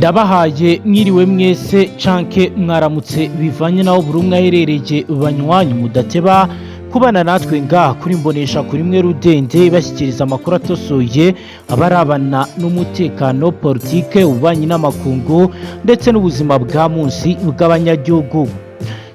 Ndabahaye mwiriwe mwese canke mwaramutse, bivanye naho buri umwe aherereye. Banywanyi mudateba kubana natwe ngaha kuri Mbonesha kuri mwe rudende, bashyikiriza amakuru atosoye abarabana n'umutekano, politike, ububanyi n'amakungu ndetse n'ubuzima bwa munsi bw'abanyagihugu.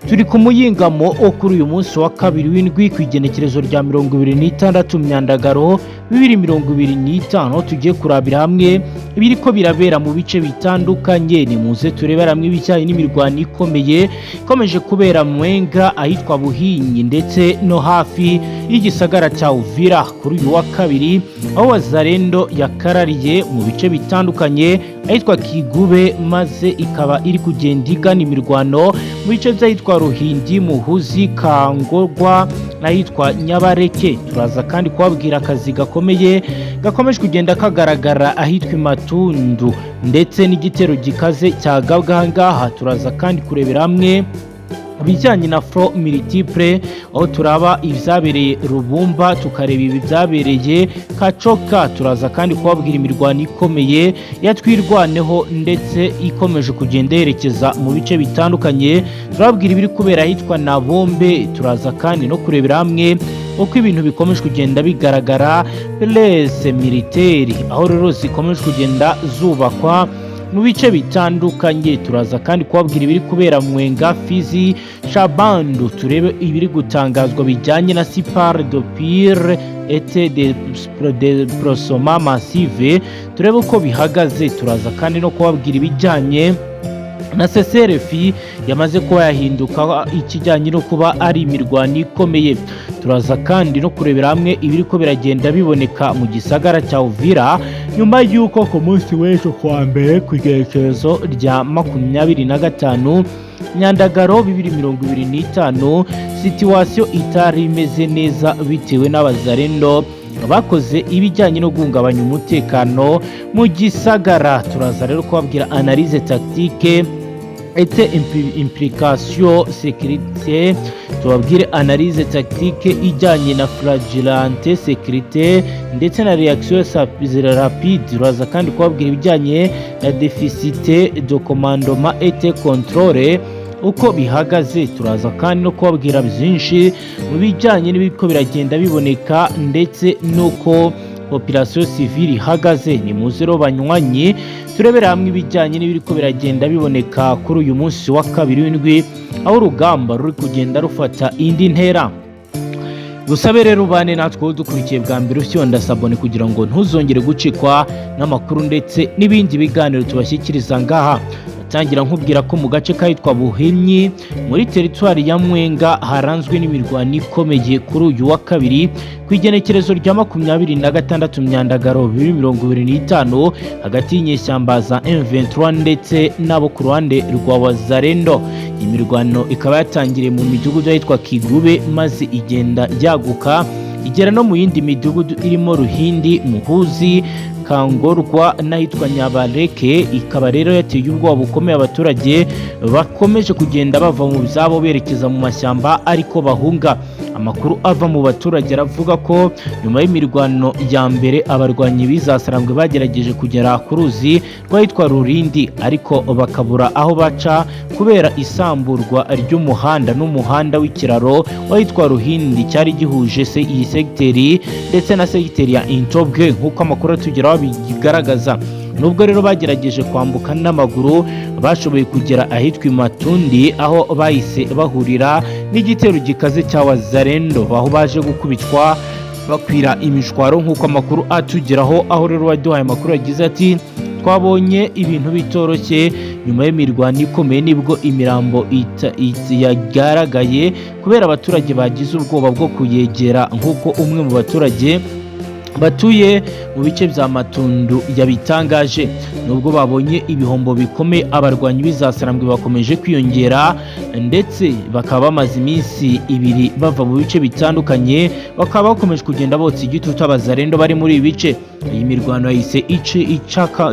Turi ku muyingamo wo kuri uyu munsi wa kabiri w'indwi, ku igenekerezo rya 26 Myandagaro 2025. Tugiye kurabira hamwe ibiriko birabera mu bice bitandukanye. Ni muze turebera hamwe ibijyanye n'imirwano ikomeye ikomeje kubera Mwenga, ahitwa Buhinyi ndetse no hafi y'igisagara cya Uvira kuri uyu wa kabiri, aho Wazalendo yakarariye mu bice bitandukanye ahitwa Kigube, maze ikaba iri kugenda igana imirwano mu bice by'ahitwa Ruhindi, Muhuzi, Kangorwa n'ahitwa Nyabareke. Turaza kandi kubabwira akazi gakomeye gakomeje kugenda kagaragara ahitwa Imatundu ndetse n'igitero gikaze cyagabwa aha ngaha. Turaza kandi kurebera hamwe ibijyanye na fronts multiples, aho turaba ibyabereye Rubumba, tukareba ibi byabereye Kacoka. Turaza kandi kubabwira imirwano ikomeye yatwirwaneho ndetse ikomeje kugenda yerekeza mu bice bitandukanye. Turababwira ibiri kubera ahitwa na Bombe. Turaza kandi no kurebera hamwe uko ibintu bikomeje kugenda bigaragara, bases militaires, aho rero zikomeje kugenda zubakwa mu bice bitandukanye. Turaza kandi kubabwira ibiri kubera Mwenga, Fizi, Shabandu, turebe ibiri gutangazwa bijyanye na sipare de pire ete de déplacement massive, turebe uko bihagaze. Turaza kandi no kubabwira ibijyanye na cessez-le-feu yamaze kuba yahinduka ikijyanye no kuba ari imirwano ikomeye. Turaza kandi no kurebera hamwe ibiri ko biragenda biboneka mu gisagara cya Uvira, nyuma y'uko ku munsi w'ejo kuwa mbere, ku igerekezo rya 25 Nyandagaro 2025, situation itari imeze neza bitewe n'Abazarendo bakoze ibijyanye no guhungabanya umutekano mu gisagara. Turaza rero kubabwira analyse tactique et implication sécurité, tubabwire analyse tactique ijyanye na fragilité sécurité ndetse na réaction rapide. Turaza kandi kubabwira ibijyanye na déficit de commandement et contrôle, uko bihagaze. Turaza kandi no kubabwira byinshi mu bijyanye n'ibiko biragenda biboneka ndetse n'uko population civile ihagaze. Ni muze rero banywanyi, turebera hamwe ibijyanye n'ibiriko biragenda biboneka kuri uyu munsi wa kabiri w'indwi, aho urugamba ruri kugenda rufata indi ntera. Gusabe rero ubane natwe. Dukurikiye bwa mbere, ufyonda s'abonner kugira ngo ntuzongere gucikwa n'amakuru ndetse n'ibindi biganiro tubashyikiriza ngaha. Tangira nkubwira ko mu gace kahitwa Buhimyi muri teritwari ya Mwenga haranzwe n'imirwano ikomeye kuri uyu wa kabiri, ku igenekerezo rya 26 Myandagaro 2025, hagati y'inyeshyamba za M23 ndetse n'abo ku ruhande rwa Wazalendo. Iyi mirwano ikaba yatangiriye mu midugudu ahitwa Kigube, maze igenda yaguka igera no mu yindi midugudu irimo Ruhindi, Muhuzi, Kangorwa n'ahitwa Nyabareke. Ikaba rero yateye ubwoba bukomeye abaturage, bakomeje kugenda bava mu byabo berekeza mu mashyamba ariko bahunga. Amakuru ava mu baturage aravuga ko nyuma y'imirwano ya mbere, abarwanyi b'izasarambwe bagerageje kugera ku ruzi rw'ahitwa Rurindi, ariko bakabura aho baca kubera isamburwa ry'umuhanda n'umuhanda w'ikiraro w'ahitwa Ruhindi cyari gihuje se iyi segiteri ndetse na segiteri ya Intobwe, nk'uko amakuru atugeraho bigaragaza. Nubwo rero bagerageje kwambuka n'amaguru, bashoboye kugera ahitwa Imatundi, aho bahise bahurira n'igitero gikaze cya Wazarendo, aho baje gukubitwa bakwira imishwaro, nk'uko amakuru atugeraho. Aho rero waduhaye amakuru yagize ati: "Twabonye ibintu bitoroshye. Nyuma y'imirwano ikomeye nibwo imirambo yagaragaye kubera abaturage bagize ubwoba bwo kuyegera," nk'uko umwe mu baturage batuye mu bice bya Matundu yabitangaje. Nubwo babonye ibihombo bikomeye, abarwanyi b'izasarambwe bakomeje kwiyongera, ndetse bakaba bamaze iminsi 2 bava mu bice bitandukanye, bakaba bakomeje kugenda botsa igitutu Abazarendo bari muri ibi bice. Iyi mirwano yahise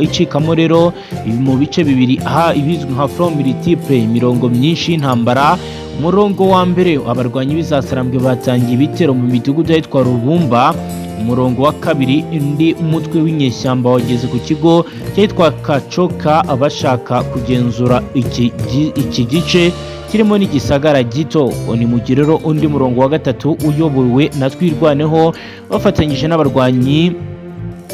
icikamo rero mu bice bibiri, aha ibizwi nka front multiple, imirongo myinshi y'intambara. Umurongo wa mbere, abarwanyi b'izasarambwe batangiye ibitero mu midugudu ahitwa Rubumba. Umurongo wa kabiri, undi mutwe w'inyeshyamba wageze ku kigo cyitwa Kacoka bashaka kugenzura iki gice kirimo n'igisagara gito. Ni mu gihe rero undi murongo wa gatatu uyobowe na Twirwaneho bafatanyije n'abarwanyi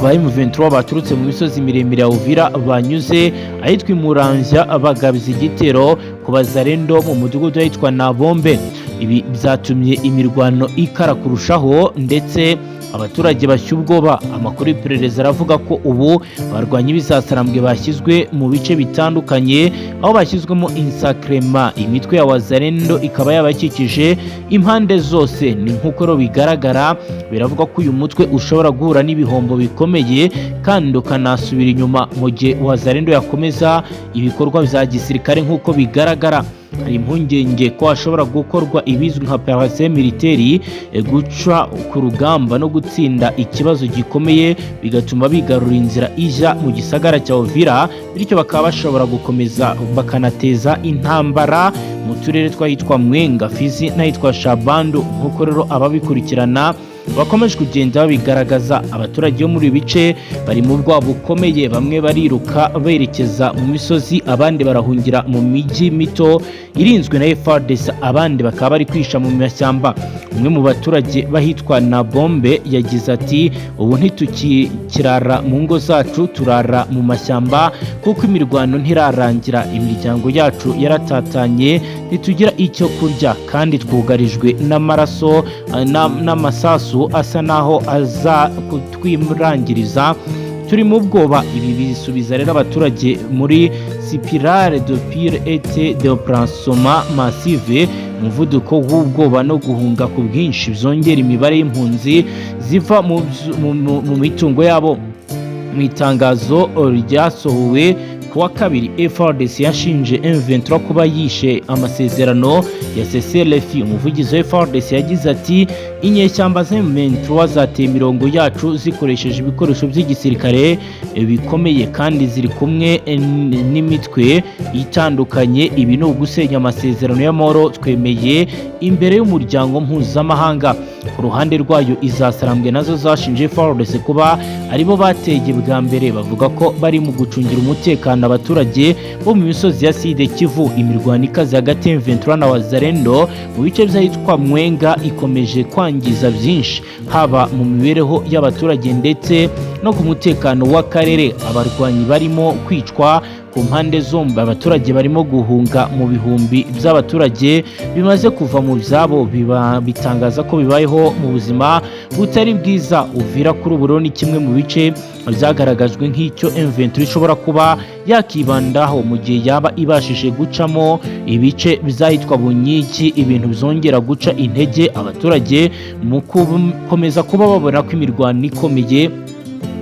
ba M23 baturutse mu misozi miremire ya Uvira banyuze ahitwa Imuramvya bagabiza igitero ku Bazarendo mu mudugudu ahitwa Nabombe. Ibi byatumye imirwano ikara kurushaho ndetse abaturage bashya ubwoba. Amakuru y'iperereza aravuga ko ubu abarwanyi b'isasarambwe bashyizwe mu bice bitandukanye, aho bashyizwemo insakrema, imitwe ya Wazalendo ikaba yabakikije impande zose. Ni nk'uko rero bigaragara, biravuga ko uyu mutwe ushobora guhura n'ibihombo bikomeye kandi ukanasubira inyuma mu gihe Wazalendo yakomeza ibikorwa bya gisirikare. Nk'uko bigaragara, hari impungenge ko hashobora gukorwa ibizwi nka opération militaire, guca ku rugamba no gutsinda ikibazo gikomeye, bigatuma bigarura inzira ijya mu gisagara cya Uvira, bityo bakaba bashobora gukomeza bakanateza intambara mu turere tw'ahitwa Mwenga, Fizi n'ahitwa Shabandu. Nk'uko rero ababikurikirana bakomeje kugenda babigaragaza, abaturage bo muri ibi bice bari mu bwoba bukomeye. Bamwe bariruka berekeza mu misozi, abandi barahungira mu mijyi mito irinzwe na FARDC, abandi bakaba bari kwisha mu mashyamba. Umwe mu baturage bahitwa na Bombe yagize ati: "Ubu ntitukirara mu ngo zacu, turara mu mashyamba kuko imirwano ntirarangira. Imiryango yacu yaratatanye, ntitugira icyo kurya kandi twugarijwe n'amaraso n'amasasu asa naho aza kutwirangiriza. Turi mu bwoba." Ibi bisubiza rero abaturage muri spirale de peur et déplacement massive, umuvuduko w'ubwoba no guhunga ku bwinshi byongera imibare y'impunzi ziva mu mitungo yabo. Mu itangazo ryasohowe ku wa kabiri, FARDC yashinje M23 kuba yishe amasezerano ya CCLF. Umuvugizi wa FARDC yagize ati: "Inyeshyamba za M23 zateye imirongo yacu zikoresheje ibikoresho by'igisirikare bikomeye kandi ziri kumwe n'imitwe itandukanye. Ibi ni ugusenya amasezerano y'amahoro twemeye imbere y'umuryango mpuzamahanga." Ku ruhande rwayo, izasarambwe nazo zashinje FARDC kuba aribo bateye bwa mbere, bavuga ko bari mu gucungira umutekano abaturage bo mu misozi ya Sud Kivu. Imirwano ikaze hagati ya M23 na Wazalendo mu bice by'ahitwa Mwenga ikomeje kwangiza byinshi, haba mu mibereho y'abaturage ndetse no ku mutekano w'akarere. Abarwanyi barimo kwicwa ku mpande zombi, abaturage barimo guhunga mu bihumbi by'abaturage bimaze kuva mu byabo, biba bitangaza ko bibayeho mu buzima butari bwiza. Uvira kuri ubu rero ni kimwe mu bice byagaragajwe nk'icyo M23 ishobora kuba yakibandaho mu gihe yaba ibashije gucamo ibice bizahitwa Bunyiki, ibintu bizongera guca intege abaturage mu gukomeza kuba babona ko imirwano ikomeye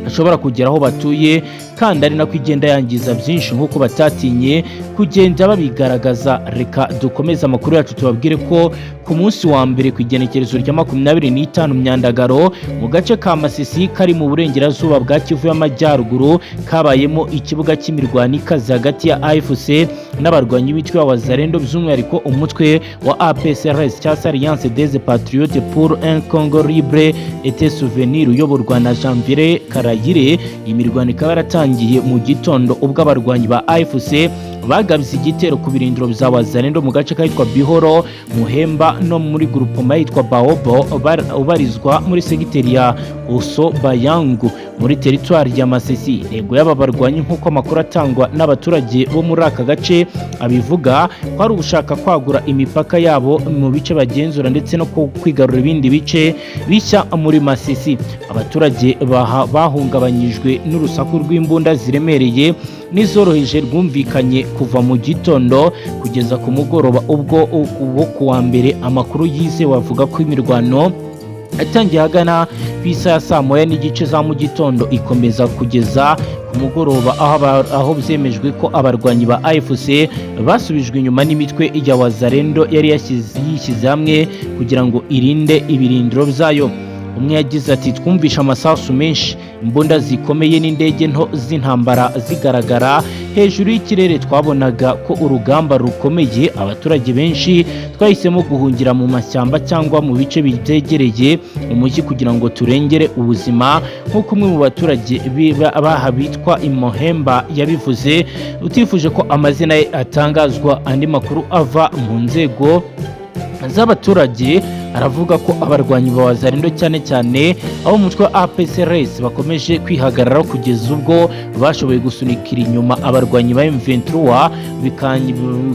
ashobora kugera aho batuye, kandi ari nako igenda yangiza byinshi nk'uko batatinye kugenda babigaragaza. Reka dukomeze amakuru yacu, tubabwire ko ku munsi wa mbere, ku igenekerezo rya 25 Myandagaro, mu gace ka Masisi kari mu burengerazuba bwa Kivu y'Amajyaruguru, kabayemo ikibuga cy'imirwano ikaze hagati ya AFC n'abarwanyi b'itwe wa Wazalendo, by'umwihariko umutwe wa APCRS cyangwa se Alliance des Patriotes pour un Congo Libre et Souverain, uyoborwa na Janvier Karayire. Imirwano ikaba yaratangiye mu gitondo ubwo abarwanyi ba AFC bagabye igitero ku birindiro bya Wazalendo mu gace kahitwa Bihoro, Muhemba no muri groupement yitwa Baobo ubarizwa muri segiteri ya Oso Bayangu muri teritwari ya Masisi. Intego y'aba barwanyi, nk'uko amakuru atangwa n'abaturage bo muri aka gace abivuga, ko ari ugushaka kwagura imipaka yabo mu bice bagenzura ndetse no kwigarura ibindi bice bishya muri Masisi. Abaturage bahungabanyijwe n'urusaku rw'imbunda ziremereye n'izoroheje rwumvikanye kuva mu gitondo kugeza ku mugoroba ubwo wo kuwa mbere. Amakuru yizewe avuga ko imirwano yatangiye ahagana ku isaha ya 1:30 za mu gitondo, ikomeza kugeza ku mugoroba, aho byemejwe ko abarwanyi ba AFC basubijwe inyuma n'imitwe ya Wazalendo yari yishyize hamwe kugira ngo irinde ibirindiro byayo. Umwe yagize ati: "Twumvishe amasasu menshi, imbunda zikomeye n'indege nto z'intambara zigaragara hejuru y'ikirere. Twabonaga ko urugamba rukomeye. Abaturage benshi twahisemo guhungira mu mashyamba cyangwa mu bice byegereye umujyi kugira ngo turengere ubuzima," nk'uko umwe mu baturage baha bitwa Imohemba yabivuze, utifuje ko amazina ye atangazwa. Andi makuru ava mu nzego z'abaturage aravuga ko abarwanyi ba Wazalendo, cyane cyane abo mu mutwe wa APCRS, bakomeje kwihagararaho kugeza ubwo bashoboye gusunikira inyuma abarwanyi ba M23,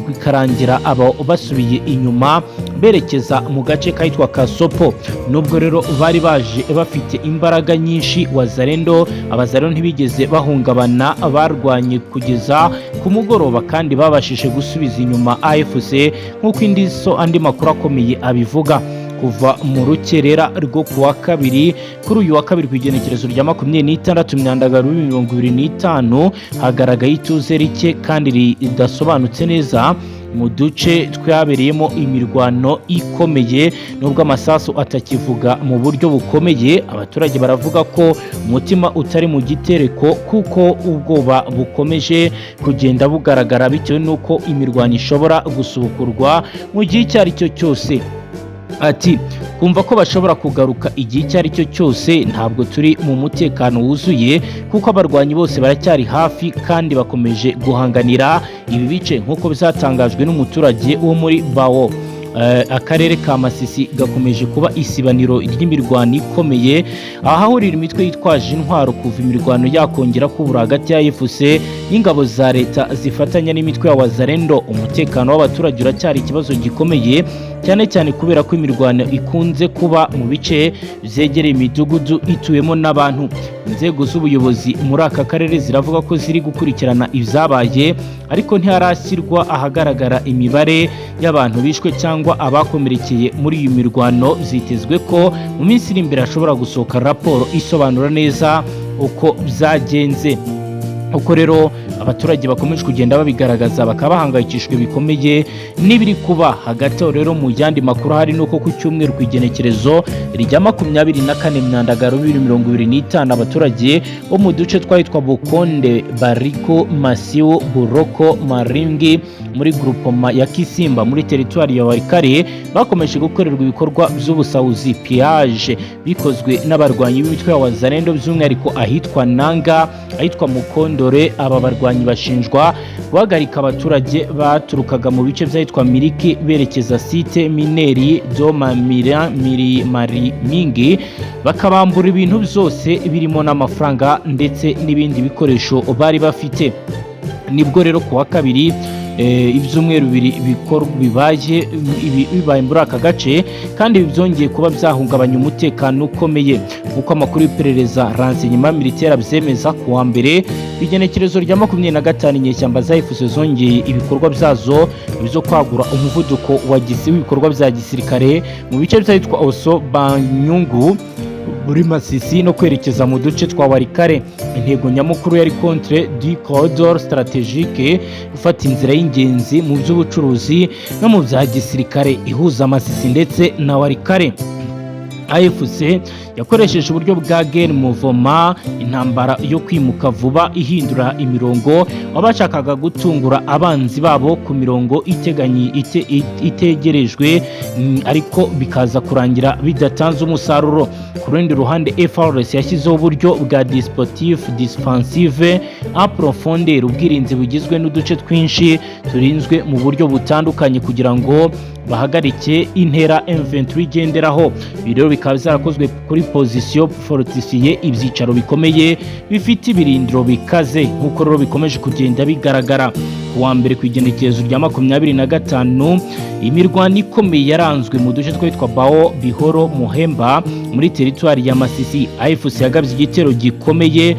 bikarangira aba basubiye inyuma berekeza mu gace kahitwa Kasopo. Nubwo rero bari baje bafite imbaraga nyinshi, Wazalendo, Abazalendo ntibigeze bahungabana. Barwanye kugeza ku mugoroba kandi babashije gusubiza inyuma AFC, nk'uko indi so andi makuru akomeye abivuga. Kuva mu rukerera rwo ku wa kabiri, kuri uyu wa kabiri, ku igenekerezo rya 26 Myandagaro 2025, hagaragaye ituze rike kandi ridasobanutse neza mu duce twabereyemo imirwano ikomeye. Nubwo amasasu atakivuga mu buryo bukomeye, abaturage baravuga ko umutima utari mu gitereko, kuko ubwoba bukomeje kugenda bugaragara bitewe n'uko imirwano ishobora gusubukurwa mu gihe icyo ari cyo cyose. Ati: "Kumva ko bashobora kugaruka igihe icyo ari cyo cyose. Ntabwo turi mu mutekano wuzuye, kuko abarwanyi bose baracyari hafi kandi bakomeje guhanganira ibi bice," nk'uko byatangajwe n'umuturage wo muri Bawo. Akarere ka Masisi gakomeje kuba isibaniro ry'imirwano ikomeye, ahahurira imitwe yitwaje intwaro. Kuva imirwano yakongera kubura hagati ya AFC n'ingabo za leta zifatanya n'imitwe ya Wazalendo, umutekano w'abaturage uracyari ikibazo gikomeye, cyane cyane kubera ko imirwano ikunze kuba mu bice byegereye imidugudu ituwemo n'abantu. Inzego z'ubuyobozi muri aka karere ziravuga ko ziri gukurikirana ibyabaye, ariko ntiharashyirwa ahagaragara imibare y'abantu bishwe cyangwa abakomerekeye muri iyi mirwano. Zitezwe ko mu minsi iri imbere hashobora gusohoka raporo isobanura neza uko byagenze. Uko rero abaturage bakomeje kugenda babigaragaza, bakaba bahangayikishijwe bikomeye n'ibiri kuba. Hagati aho rero, mu yandi makuru hari nuko ku cyumweru, ku igenekerezo rya 24 Myandagaro 2025, abaturage bo mu duce twahitwa Bukonde, Bariko, Masiwu, Buroko, Maringi muri grupoma ya Kisimba muri teritwari ya Walikale bakomeje gukorerwa ibikorwa by'ubusahuzi, pillage, bikozwe n'abarwanyi b'imitwe ya Wazalendo, by'umwihariko ahitwa Nanga, ahitwa Mukondore. Aba barwanyi bashinjwa guhagarika abaturage baturukaga mu bice by'ahitwa Miriki berekeza site minière de Marimingi, bakabambura ibintu byose birimo n'amafaranga ndetse n'ibindi bikoresho bari bafite. Nibwo rero ku wa kabiri, ibyumweru bibiri bibaye bibaye muri aka gace, kandi ibi byongeye kuba byahungabanya umutekano ukomeye, nk'uko amakuru y'iperereza, renseignement militaire, abyemeza. Ku wa mbere, igenekerezo rya 25, inyeshyamba za AFC zongeye ibikorwa byazo byo kwagura umuvuduko wa w'ibikorwa bya gisirikare mu bice by'ahitwa Oso Banyungu muri Masisi no kwerekeza mu duce twa Walikale. Intego nyamukuru yari contrôle du corridor stratégique, gufata inzira y'ingenzi mu by'ubucuruzi no mu bya gisirikare ihuza Masisi ndetse na Walikale. AFC yakoresheje uburyo bwa guerre mouvement, intambara yo kwimuka vuba ihindura imirongo, aho bashakaga gutungura abanzi babo ku mirongo iteganye itegerejwe, ariko bikaza kurangira bidatanze umusaruro. Ku rundi ruhande, FARDC yashyizeho uburyo bwa dispositif défensif en profondeur, ubwirinzi bugizwe n'uduce twinshi turinzwe mu buryo butandukanye, kugira ngo bahagarike intera M23 igenderaho. Ibi rero bikaba byarakozwe kuri position fortifiée, ibyicaro bikomeye bifite ibirindiro bikaze, nk'uko rero bikomeje kugenda bigaragara. Ku wa mbere, ku igenekerezo rya 25, imirwano ikomeye yaranzwe mu duce twitwa Bao, Bihoro, Muhemba muri teritwari ya Masisi. AFC yagabye igitero gikomeye.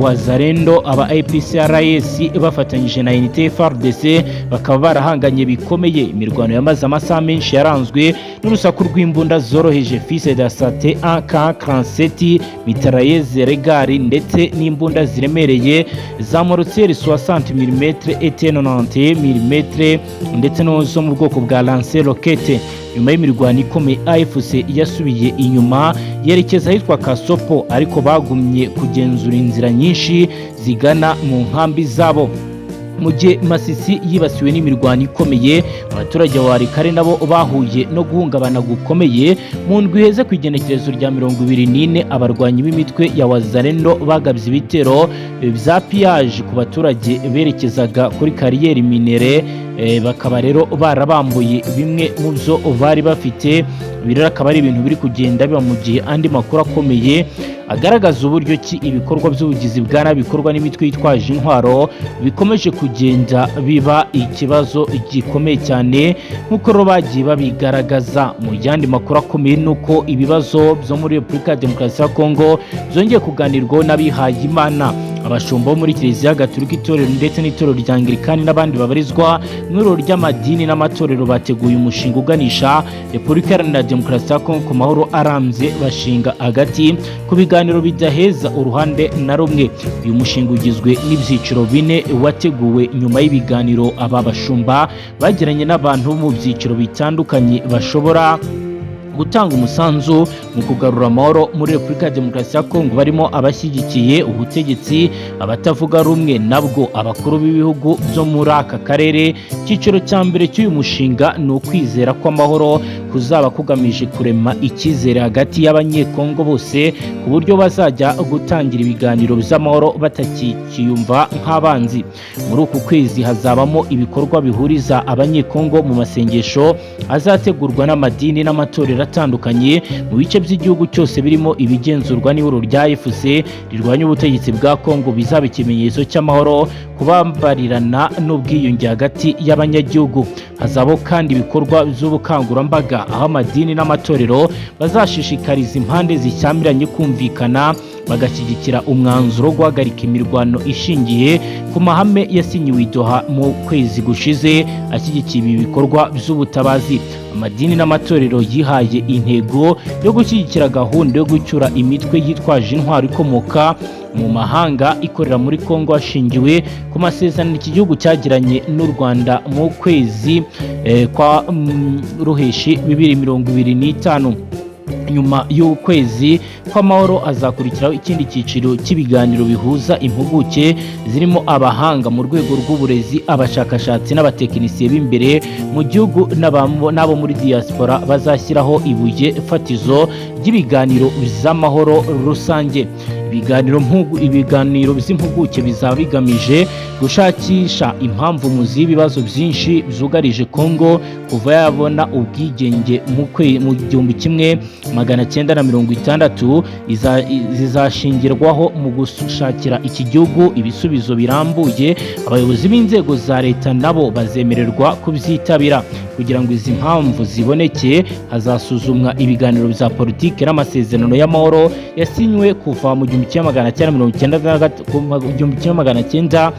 Wazalendo, aba APCRS bafatanyije na unité FARDC bakaba barahanganye bikomeye. Imirwano yamaze amasaha menshi yaranzwe N'urusaku rw'imbunda zoroheje fusil d'assaut AK-47, mitrailleuse Regar ndetse n'imbunda ziremereye za mortier 60 mm et 90 mm ndetse no zo mu bwoko bwa lance roquette. Nyuma y'imirwano ikomeye, AFC yasubiye inyuma yerekeza ahitwa Kasopo, ariko bagumye kugenzura inzira nyinshi zigana mu nkambi zabo. Mu gihe Masisi yibasiwe n'imirwano ikomeye, abaturage ba Walikale nabo bahuye no guhungabana gukomeye. Mu ndwi iheze, ku igenekerezo rya 24, abarwanyi b'imitwe ya Wazalendo bagabye ibitero bya pillage ku baturage berekezaga kuri carrière minière, bakaba rero barabambuye bimwe mu byo bari bafite. Ibi rero akaba ari ibintu biri kugenda biba mu gihe andi makuru akomeye agaragaza uburyo ki ibikorwa by'ubugizi bwa nabi bikorwa n'imitwe yitwaje intwaro bikomeje kugenda biba ikibazo gikomeye cyane, nk'uko rero bagiye babigaragaza. Mu yandi makuru akomeye ni uko ibibazo byo muri Repubulika ya Demokarasi ya Kongo byongeye kuganirwaho n'abihaye Imana, abashumba bo muri Kiliziya Gatolika, itorero ndetse n'itorero rya Anglikani n'abandi babarizwa mu ihuriro ry'amadini n'amatorero bateguye umushinga uganisha Repubulika Iharanira Demokarasi ya Kongo ku mahoro arambye, bashinga hagati ku biganiro bidaheza uruhande na rumwe. Uyu mushinga ugizwe n'ibyiciro bine, wateguwe nyuma y'ibiganiro aba bashumba bagiranye n'abantu bo mu byiciro bitandukanye bashobora gutanga umusanzu mu kugarura amahoro muri Repubulika ya Demokarasi ya Kongo, barimo abashyigikiye ubutegetsi, abatavuga rumwe nabwo, abakuru b'ibihugu byo muri aka karere. Icyiciro cya mbere cy'uyu mushinga ni ukwizera kw'amahoro kuzaba kugamije kurema icyizere hagati y'Abanyekongo bose, ku buryo bazajya gutangira ibiganiro by'amahoro batakiyumva nk'abanzi. Muri uku kwezi hazabamo ibikorwa bihuriza Abanyekongo mu masengesho azategurwa n'amadini n'amatorero atandukanye mu bice by'igihugu cyose, birimo ibigenzurwa n'ihuriro rya AFC rirwanya ubutegetsi bwa Kongo. Bizaba ikimenyetso cy'amahoro, kubambarirana n'ubwiyunge hagati y'abanyagihugu. Hazabaho kandi ibikorwa by'ubukangurambaga, aho amadini n'amatorero bazashishikariza impande zishyamiranye kumvikana, bagashyigikira umwanzuro wo guhagarika imirwano ishingiye ku mahame yasinyiwe i Doha mu kwezi gushize ashyigikiye ibi bikorwa by'ubutabazi. Amadini n'amatorero yihaye intego yo gushyigikira gahunda yo gucyura imitwe yitwaje intwaro ikomoka mu mahanga ikorera muri Kongo, hashingiwe ku masezerano iki gihugu cyagiranye n'u Rwanda mu kwezi kwa Ruheshi 2025. Nyuma y'ukwezi kw'amahoro hazakurikiraho ikindi cyiciro cy'ibiganiro bihuza impuguke zirimo abahanga mu rwego rw'uburezi, abashakashatsi n'abatekinisiye b'imbere mu gihugu n'abo muri diaspora, bazashyiraho ibuye fatizo ry'ibiganiro by'amahoro rusange. Ibiganiro by'impuguke bizaba bigamije gushakisha impamvu muzi y'ibibazo byinshi byugarije Kongo kuva yabona ubwigenge mu 1960, zizashingirwaho mu gushakira iki gihugu ibisubizo birambuye. Abayobozi b'inzego za leta nabo bazemererwa kubyitabira. Kugira ngo izi mpamvu ziboneke, hazasuzumwa ibiganiro bya politiki n'amasezerano y'amahoro yasinywe kuva mu 1960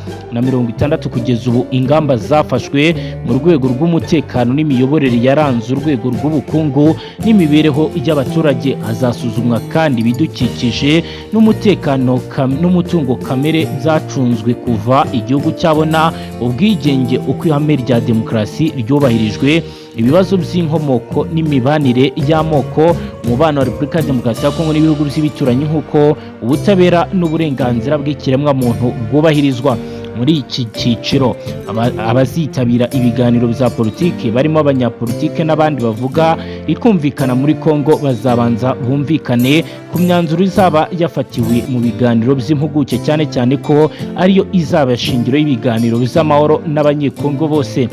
kugeza ubu, ingamba zafashwe mu rwego rw'umutekano n'imiyoborere yaranze urwego rw'ubukungu n'imibereho y'abaturage. Hazasuzumwa kandi ibidukikije n'umutekano n'umutungo kamere byacunzwe kuva igihugu cyabona ubwigenge, uko ihame rya demokarasi ryubahirijwe, ibibazo by'inkomoko n'imibanire y'amoko, umubano wa Repubulika ya Demokarasi ya Kongo n'ibihugu by'ibituranyi, nk'uko ubutabera n'uburenganzira bw'ikiremwamuntu bwubahirizwa. Muri iki cyiciro, abazitabira ibiganiro bya politiki barimo abanyapolitike n'abandi bavuga rikumvikana muri Kongo bazabanza bumvikane ku myanzuro izaba yafatiwe mu biganiro by'impuguke, cyane cyane ko ariyo izaba shingiro y'ibiganiro by'amahoro n'Abanyekongo bose.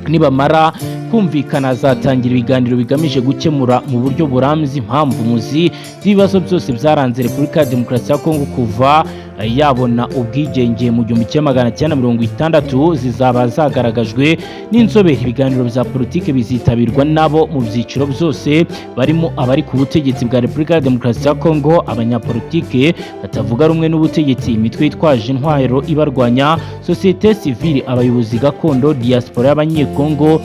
Nibamara kumvikana, hazatangira ibiganiro bigamije gukemura mu buryo burambye impamvu muzi z'ibibazo byose byaranze Repubulika ya Demokarasi ya Kongo kuva yabona ubwigenge mu 1960, zizaba zagaragajwe n'inzobere. Ibiganiro bya politiki bizitabirwa nabo mu byiciro byose, barimo abari ku butegetsi bwa Repubulika ya Demokarasi ya Kongo, abanyapolitike batavuga rumwe n'ubutegetsi, imitwe yitwaje intwaro ibarwanya, sosiyete sivile, abayobozi gakondo, diaspora y'Abanyekongo.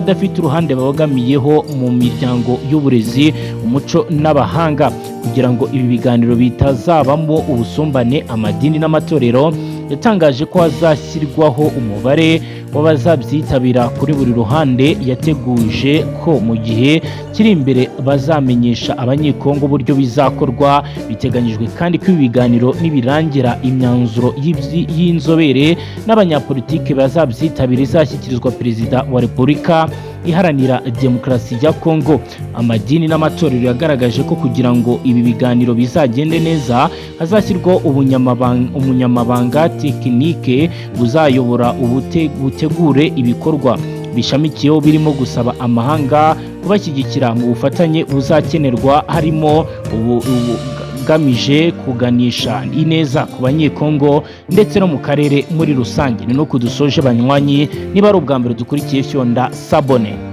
n'abadafite uruhande babogamiyeho mu miryango y'uburezi, umuco n'abahanga. Kugira ngo ibi biganiro bitazabamo ubusumbane, amadini n'amatorero yatangaje ko hazashyirwaho umubare w'abazabyitabira kuri buri ruhande. Yateguje ko mu gihe kiri imbere bazamenyesha Abanyekongo uburyo bizakorwa. Biteganyijwe kandi ko ibi biganiro nibirangira, imyanzuro y'inzobere n'abanyapolitike bazabyitabira izashyikirizwa Perezida wa Repubulika Iharanira Demokarasi ya Kongo. Amadini n'amatorero yagaragaje ko kugira ngo ibi biganiro bizagende neza, hazashyirwaho umunyamabanga tekinike uzayobora butegure ibikorwa bishamikiyeho, birimo gusaba amahanga kubashyigikira mu bufatanye buzakenerwa, harimo ubugamije kuganisha ineza ku Banyekongo ndetse no mu karere muri rusange. Ni nuko dusoje, banywanyi. Niba ari ubwa mbere dukurikiye, fyonda s'abonner.